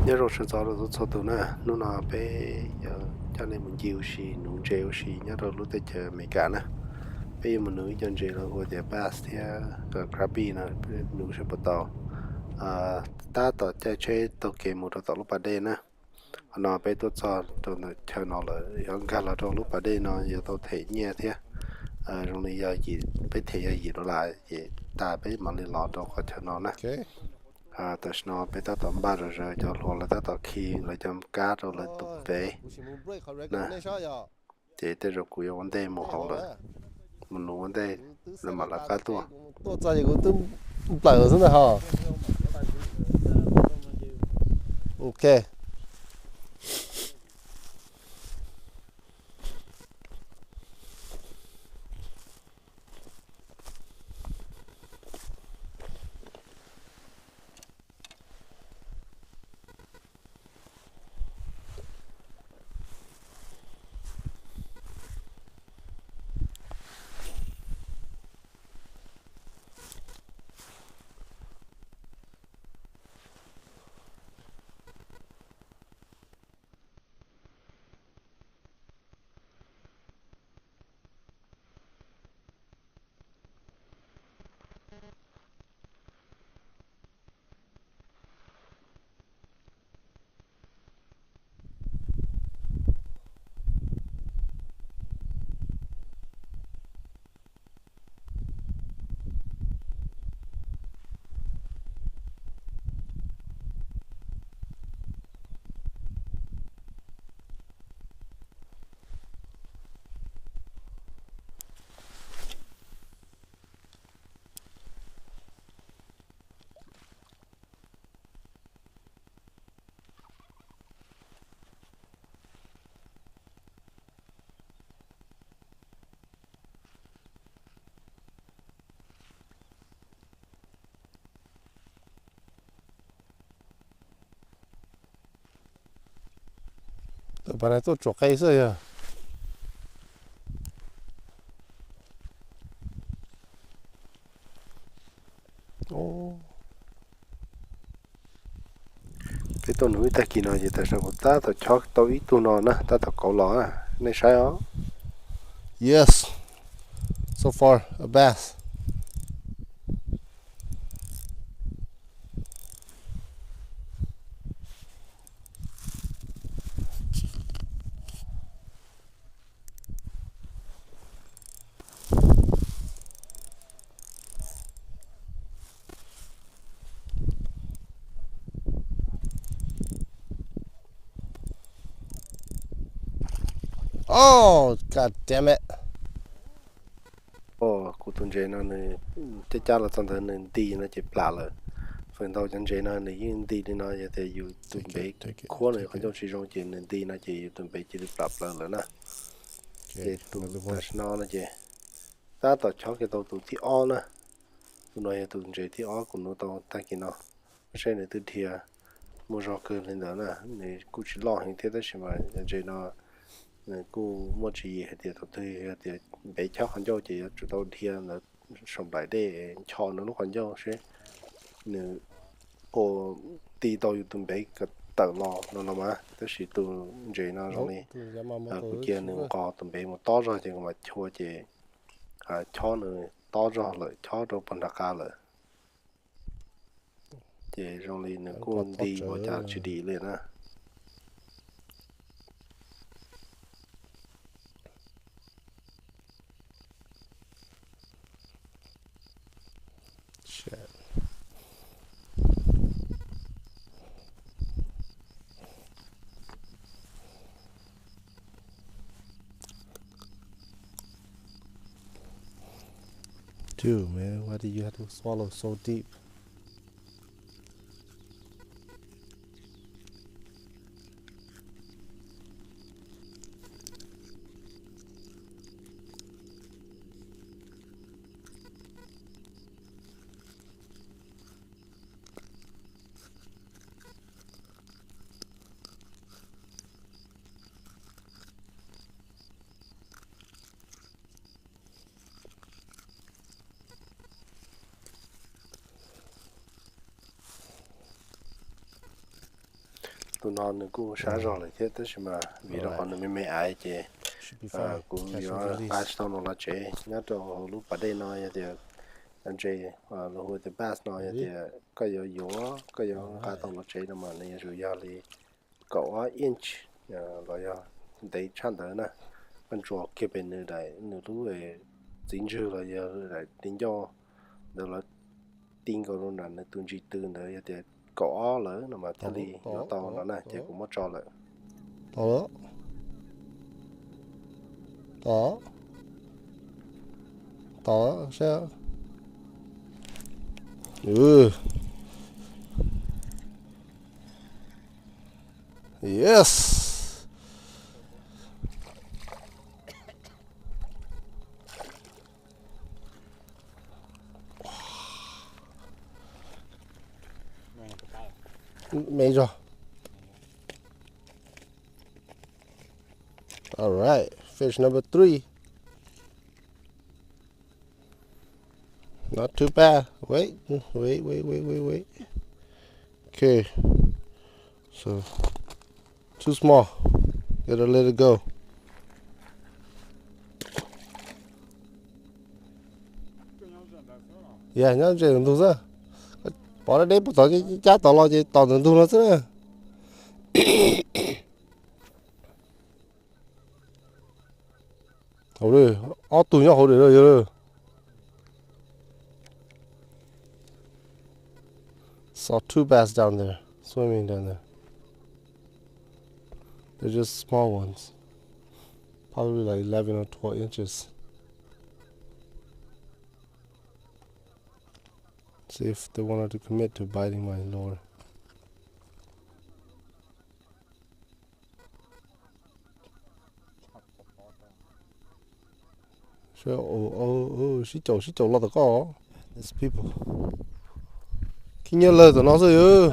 Nyob zoo sawv ntxov rau txhua tus na, hnub no peb yuav coj nej mus ncig ua si, nuv ntses ua si nyob rau lub teb chaws Amelikas na. Peb yuav mus nuv ib co ntses lawv hu tias bass thiab crappie no, nuv seb puas tau. Tab tom caij tsheb taug kev mus rau tom lub pas dej na. Qhov no peb tuaj txog rau ntawm chaw no lawm, yog nkag los rau lub pas dej no yuav tau them nyiaj thiab. Zoo li yog peb them yog yim dollar ces tas peb mam li los rau qhov chaw no na. Tam sim no peb tab tom npaj zom zaws cov hluas lawv tab tom khi lawv cov kab rau lawv tus npev na. Ces tej zaum kuv yuav ua ntej mus hauv lawm, mus nuv ua ntej lawv mam lawv qab tuaj. Tuaj txog ces kuv twb nplawm xwb ntag ho. Ok. Tus pas no tuaj tsuam qe xwb yog. Peb tuaj nuv ib tag kis no ces tam sim no kuv tab tom chob tau ib tug no na, tab tom kauv los, nej saib os. Yes, so far a bass. Oh, god damn it. Kuv tus ntses no nws cab cab los txog ntawd nws nti no ces plam lawm. Feem ntau cov ntses no nws yeej nti li no, yog tias yus tus npev khuab no qhov ncauj tsis zoo ces nws nti no ces yus tus npev cia li plam plaws lawm na. Ces tus tam sim no no ces tab tom chob kiag tau tus thib ob na. Tus no yog tus ntses thib ob kuv nuv tau tag kis no. Saib nws twb dhia muaj zog kawg li ntawd na, nws kuj tsis loj heev thiab tab sis mas ntses no nws kuj muaj tswv yim hais tias thaum twg yog tias npev chob qhov ncauj ces yuav tsum tau dhia ntawd saum nplaim dej ncho nws lub qhov ncauj seb nws ua nti tau yus tus npev kom tawm los no no mas. Tab sis tus ntses no zoo li kuv cia nws nqos tus npev mus tob zog ces kuv mam chua ces chob nws tob zog lawm, chob rau puag nram qab lawm. Ces zoo li nws kuj nti ua cas tsis dim li na. Dude, man, why do you have to swallow so deep? Tus no nws kuj sab zog lawm thiab tab sis mas vim rau qhov nws me me aiv ces kuv yuav nqa tsis tau nws los tsev. Nyob rau hauv lub pas dej no yog tias ntse los hu tias bass no yog tias koj yuav yuav koj yuav nqa tau los tsev no mas nws yuav tsum yog li kaum ob inch los yog ntev tshaj ntawd na. Koj ntsuas kiag pem nws daim nws lub txiv ntswg los yog daim di ncauj ntawd los ti nkaus rau nram nws tus ntsis tw ntawd yog tias kaum ob lawm no mas thiaj li yuav tau no na ces kuv muab tso lawm. Tom, tom, tom sab. Yes. Me zog. All right, fish number three. Not too bad. Wait, wait, wait, wait, wait, wait. Okay. So, too small. Gotta let it go. Yog nyob ze ntug xwb. Pov deb deb puag tod cab tod los ces tom ntawm ntug no xwb na. Hauv, ob tug nyob hauv lawm yog. Saw two bass down there, swimming down there. They're just small ones, probably like eleven or twelve inches. See if they wanted to commit to biting my lure. Sib caum sib caum los tom koj. These people. Khib nyiab lawg tom no xwb.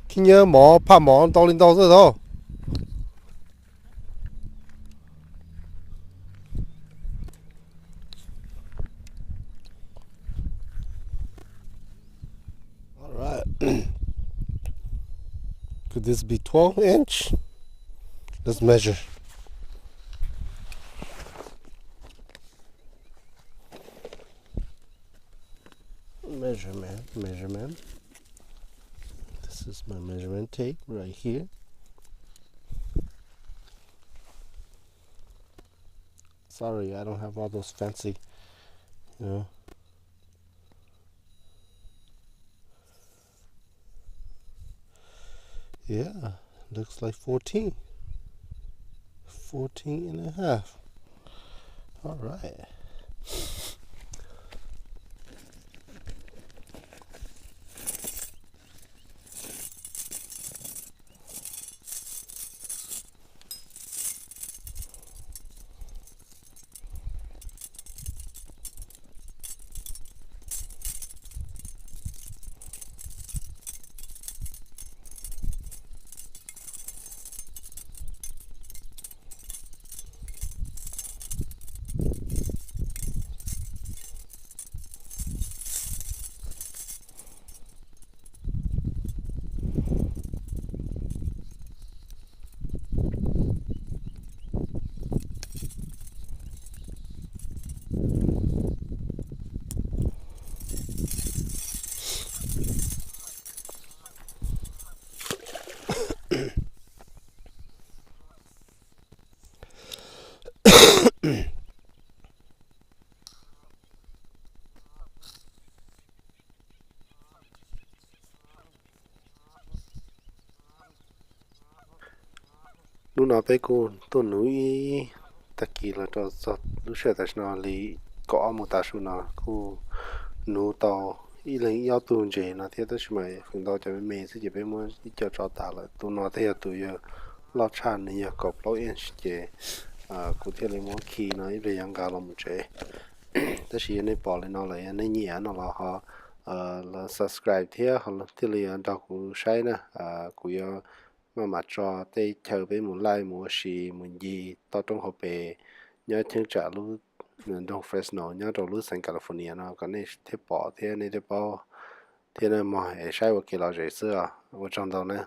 Khib nyiab mov phaj mov ntau li ntau xwb tau. All right. Could this be twelve inch? Let's measure. Measurement, measurement. This is my measurement tape right here. Sorry, I don't have all those fancy, you know. Yeah, looks like fourteen. Fourteen and a half. All right. Hnub no peb kuj tuaj nuv ib tag kis los rau txog lub sij hawm tam sim no li kaum ob moos tav su no kuj nuv tau ib leeg ib ob tug ntses no thiab tab sis mas feem ntau cov me me xwb ces peb muab ib co tso tas lawm. Tus no thiaj yog tus yog loj tshaj, nws yog kaum plaub inch ces kuv thiaj li muab khi no ib pliag yuav nqa los mus tsev. Tab sis yog nej pom li no lawm yog nej nyiam no los ho los subscribe thiab thiaj li nrog kuv saib na. Kuv yuav maj mam tso tej chaw peb mus laij mus ua si mus ncig toj roob hauv pes nyob cheeb tsam lub nroog Fresno nyob rau lub xeev California no kom nej thiaj pom thiab nej thiaj paub thiab na mog. Es saib ua ke los zem xwb os, ua tsaug ntau na.